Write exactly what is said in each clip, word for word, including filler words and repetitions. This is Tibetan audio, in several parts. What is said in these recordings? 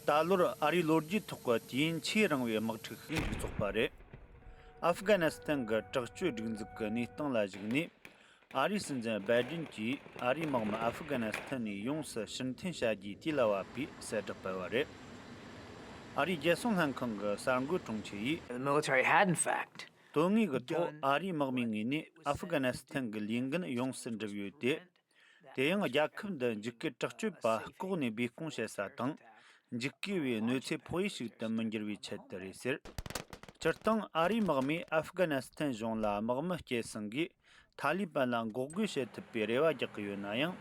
ད་ལོར་ཨ་རིའི་ལོ་རྒྱུས་ཐོག་གི་དུས་ཡུན་ཆེས་རིང་བའི་དམག་འཁྲུག་ཞིག་འཇུག་ཚོགས་པ་རེད། ཨབ་གྷ་ནི་སི་ཐན་གྱི་དྲག་སྤྱོད་སྒྲིག་འཛུགས་ཀྱི་གནས་སྟངས་ལ་གཞིགས་ནས། ཨ་རིའི་སྲིད་འཛིན་སྦའི་ཏིན་གྱིས་ཨ་རིའི་དམག་མི་ཨབ་གྷ་ནི་སི་ཐན་ནས་ཡོངས་སུ་ཕྱིར་འཐེན་བྱ་རྒྱུའི་དུས་ལ་བབ་པའི་གསལ་བསྒྲགས་སྤེལ་བ་རེད། ཨ་རིའི་རྒྱལ་སྲུང་ལྷན་ཁང་གི་གསར་འགོད་དྲུང་ཆེ་ཡིས། The military had, in fact, དོན་དངོས་ཀྱི་ཐོག་ཨ་རིའི་དམག་མིའི་ངོས་ནས་ཨབ་གྷ་ནི་སི་ཐན་གྱི་ལས་འགན་ཡོངས་སུ་འགྲུབ་ཡོད་དེ། དེ་ཡང་རྒྱལ་ཁབ་འདི་འཇིགས་སྐུལ་དྲག་སྤྱོད་པ་ལྐོག་ནས་སྦས་སྐུང་བྱེད་ས་དང་། འཇིགས་སྐུལ་བའི་གནོད་འཚེ་ཕོག་ཡུལ་ཞིག་ཏུ་མི་འགྱུར་བའི་ཆེད་དུ་རེད་ཟེར། སྤྱིར་བཏང་ཨ་རིའི་དམག་མིས་ཨབ་གྷ་ནི་སི་ཐན་གཞུང་ལ་དམག་མི་སྐྱེད་སྲིང་གིས་ཐ་ལི་པན་ལ་འགོག་རྒོལ་བྱེད་ཐུབ་པའི་རེ་བ་རྒྱག་གི་ཡོད་ན་ཡང་།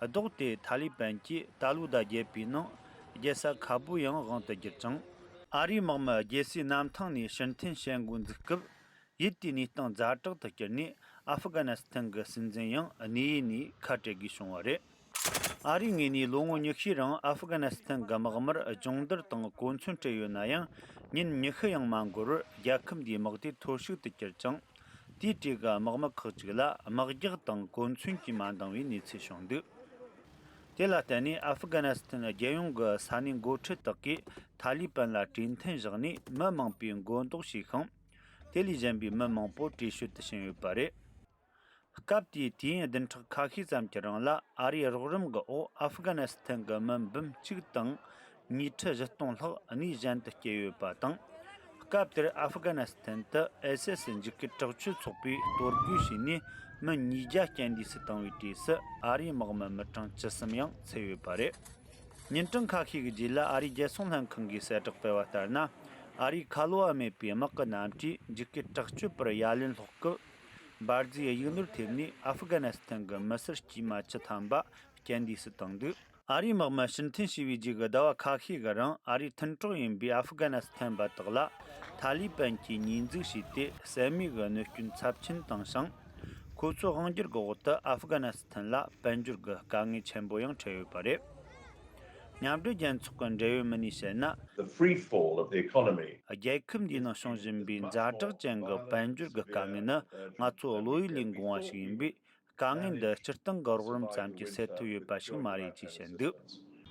ལྡོག་སྟེ་ཐ་ལི་པན་གྱིས་ཏཱ་ལུ་ད་རྒྱལ་པོའི་ནང་རྒྱལ་ས་ཁ་སྦུག་ཡང་དབང་དུ་བསྒྱུར་ཅིང་། ཨ་རིའི་དམག་མི་རྒྱལ་སའི་གནམ་ཐང་ནས་ཕྱིར་འཐེན་བྱེད་འགོ་འཛུགས་སྐབས། ཡུལ་དེའི་གནས་སྟངས་ཛ་དྲག་ཏུ་གྱུར་ནས། ཨ་ཧྥུ་གྷ་ནི་སི་ཐན་གྱི་སྲིད་འཛིན་ཡང་གནས་ཡུལ་ནས་ཁ་བྲལ་དགོས་བྱུང་བ་རེད། ཨ་རིའི་ངོས་ནས་ལོ་ངོ་ཉི་ཤུའི་རིང་ཨ་ཧྥུ་གྷ་ནི་སི་ཐན་གྱི་དམག་མིར་སྦྱོང་བརྡར་དང་གོ་མཚོན་སྤྲད་ཡོད་ན་ཡང་། ཉིན་ཉི་ཤུ་ཡང་མ་འགོར་བར་རྒྱལ་ཁབ་འདིའི་དམག་སྡེ་འཐོར་ཞིག་ཏུ་གྱུར་ཅིང་། དེའི་གྲས་ཀྱི་དམག་མི་ཁག་ཅིག་ལ་དམག་རྒྱགས་དང་གོ་མཚོན་གྱིས་མ་འདང་བའི་གནས་ཚུལ་བྱུང་འདུག་དེ་ལ་བརྟེན་ནས་ཨ་ཧྥུ་གྷ་ནི་སི་ཐན་རྒྱལ་ཡོངས་ཀྱི་ས་གནས་འགོ་ཁྲིད་དག་གིས་ཐ་ལི་པན་ལ་གྲོས་མཐུན་བཞག་ནས་མི་མང་པོས་མགོ་འདོགས་བྱས་ཤིང་། དེ་ལས་གཞན་པའི་མི་མང་པོ་བྲོས་བྱོལ་དུ་ཕྱིན་ཡོད་པ་རེད། སྐབས་དེའི་དུས་ཡུན་བདུན་ཕྲག་ཁ་ཤས་ཙམ་གྱི་རིང་ལ་ཨ་རིའི་རོགས་རམ་གྱི་འོག་ཨ་ཧྥུ་གྷ་ནི་སི་ཐན་གྱི་མི་འབུམ་གཅིག་དང་ཉིས་ཁྲི་བཞི་སྟོང་ལྷག་གནས་གཞན་དུ་བསྐྱལ་ཡོད་པ་དང་། སྐབས་དེར་ཨ་ཧྥུ་གྷ་ནི་སི་ཐན་དུ་ཨའི་སི་ཨེས་འཇིགས་སྐུལ་དྲག་སྤྱོད་ཚོགས་པས་གཏོར་རྒོལ་བྱས་ནས་མི་ཉིས་བརྒྱ་རྐྱེན་འདས་སུ་བཏང་བའི་གྲས་སུ་ཨ་རིའི་དམག་མི་མི་གྲངས་བཅུ་གསུམ་ཡང་ཚུད་ཡོད་པ་རེད། ཉིན་གྲངས་ཁ་ཤས་ཀྱི་རྗེས་ལ་ཨ་རིའི་རྒྱལ་སྲུང་ལྷན་ཁང་གིས་གསལ་བསྒྲགས་སྤེལ་བ་ལྟར་ན། ཨ་རིའི་ཁ་ལོ་བ་མེད་པའི་དམག་གི་གནམ་གྲུས་འཇིགས་སྐུལ་དྲག་སྤྱོད་པར་ཡ་ལན་སློག་སྐབས། འབར་རྫས་གཡུག་ནོར་ཐེབས་ནས་ཨ་ཧྥུ་གྷ་ནི་སི་ཐན་གྱི་མི་སེར་དཀྱུས་མ་བཅུ་ཐམ་པ་རྐྱེན་འདས་སུ་བཏང་འདུག་ཨ་རིའི་དམག་མི་ཕྱིར་འཐེན་བྱས་པའི་རྗེས་ཀྱི་ཟླ་བ་ཁ་ཤས་ཀྱི་རིང་ཨ་རིའི་མཐུན་གྲོགས་ཡིན་པའི་ཨ་ཧྥུ་གྷ་ནི་སི་ཐན་པ་དག་ལ་ཐ་ལི་པན་གྱིས་ཉེས་འཛུགས་བྱས་ཏེ་བསད་རྨས་ཀྱི་གནོད་སྐྱོན་ཚབས་ཆེན་བཏང་ཞིང་། ཁོ་ཚོའི་དབང་སྒྱུར་གྱི་འོག་ཏུ་ཨ་ཧྥུ་གྷ་ནི་སི་ཐན་ལ་དཔལ་འབྱོར་གྱི་དཀའ་ངལ་ཆེན་པོ་ཡང་འཕྲད་ཡོད་པ་རེད། མཉམ་འབྲེལ་རྒྱལ་ཚོགས་ཀྱི་འབྲེལ་ཡོད་མི་སྣས་བཤད་ན། The free fall of the economy རྒྱལ་ཁབ་འདིའི་ནང་བྱུང་བཞིན་པའི་ཛ་དྲག་ཅན་གྱི་དཔལ་འབྱོར་གྱི་དཀའ་ངལ་ནི་ང་ཚོ་བློ་ཡུལ་ལས་འགོངས་པ་ཞིག་ཡིན་པས། དཀའ་ངལ་འདི་སྤྱིར་བཏང་གི་རོགས་རམ་ཙམ་གྱིས་སེལ་ཐུབ་ཡོད་པ་ཞིག་མ་རེད་ཅེས་བཤད་འདུག་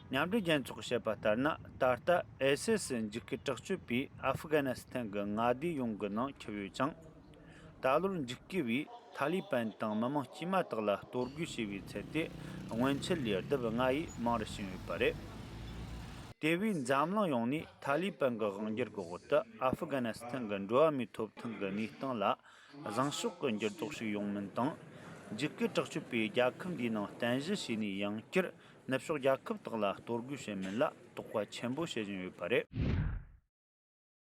མཉམ་འབྲེལ་རྒྱལ་ཚོགས་ཀྱིས་བཤད་པ་ལྟར་ན། ད་ལྟ་ཨའི་སི་ཨེས་འཇིགས་སྐུལ་དྲག་སྤྱོད་པས་ཨ་ཧྥུ་གྷ་ནི་སི་ཐན་གྱི་མངའ་སྡེ་ཡོངས་ཀྱི་ནང་ཁྱབ་ཡོད་ཅིང་། ད་ལོར་འཇིགས་སྐུལ་བས་ཐ་ལི་པན་དང་མི་མང་དཀྱུས་མ་དག་ལ་གཏོར་རྒོལ་བྱས་པའི་ཚད་དེ་སྔོན་ཆད་ལས་ལྡབ་ལྔ་ཡིས་མང་རུ་ཕྱིན་ཡོད་པ་རེད། དེ་བས་འཛམ་གླིང་ཡོངས་ནས་ཐ་ལི་པན་གྱི་དབང་སྒྱུར་གྱི་འོག་ཏུ་ཨ་ཧྥུ་གྷ་ནི་སི་ཐན་གྱི་འགྲོ་བ་མིའི་ཐོབ་ཐང་གི་གནས་སྟངས་ལ་བཟང་ཕྱོགས་ཀྱི་འགྱུར་ལྡོག་ཞིག་ཡོང་མིན་དང་། འཇིགས་སྐུལ་དྲག་སྤྱོད་པས་རྒྱལ་ཁབ་འདིའི་ནང་རྟེན་གཞི་བྱས་ནས་ཡང་བསྐྱར་ནུབ་ཕྱོགས་རྒྱལ་ཁབ་དག་ལ་གཏོར་རྒོལ་བྱེད་མིན་ལ་དོགས་པ་ཆེན་པོ་བྱེད་བཞིན་ཡོད་པ་རེད།